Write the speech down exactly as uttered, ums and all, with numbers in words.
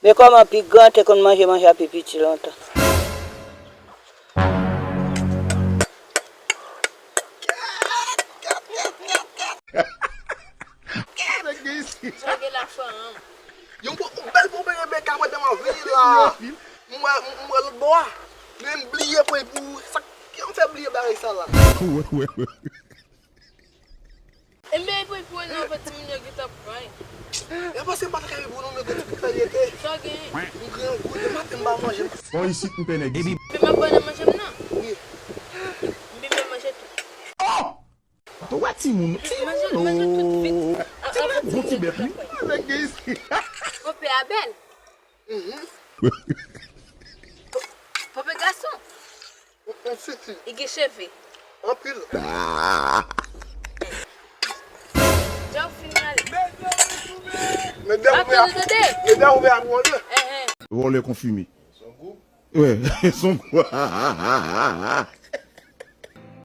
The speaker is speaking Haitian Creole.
Men kòman pi gran te konn manje manje a pi piti lontan. Sa gen la fanm. Yon po- yon bèl pope Rebeka mwen nan vini la. M wè m wè lòt bò a. Men m bliye pran pou sa k fè m bliye bagay sa la. Ebyen pou pou nan fè timoun yo gentan pran. E paske m pa t ka pou nou men konn ki fè rete. Sa gen. M gran gou de maten m pa manje. Bon isit m pè nèg isit. Men m ap ban nan manje m nan. Wi. M byen manje tou. Oh! Ou wè timoun, timoun Manje manje tout vit. oh! Timoun gon ti bèt wi. Nèg gen isit. Pope a bèl. Pope gason. Yon siti. Li gen cheve. Anpil. Jan w fini ale. Medam ouvè a pou medam ouvè a pou anlè. Enhen. Vòlè konfime. Wè, son gou.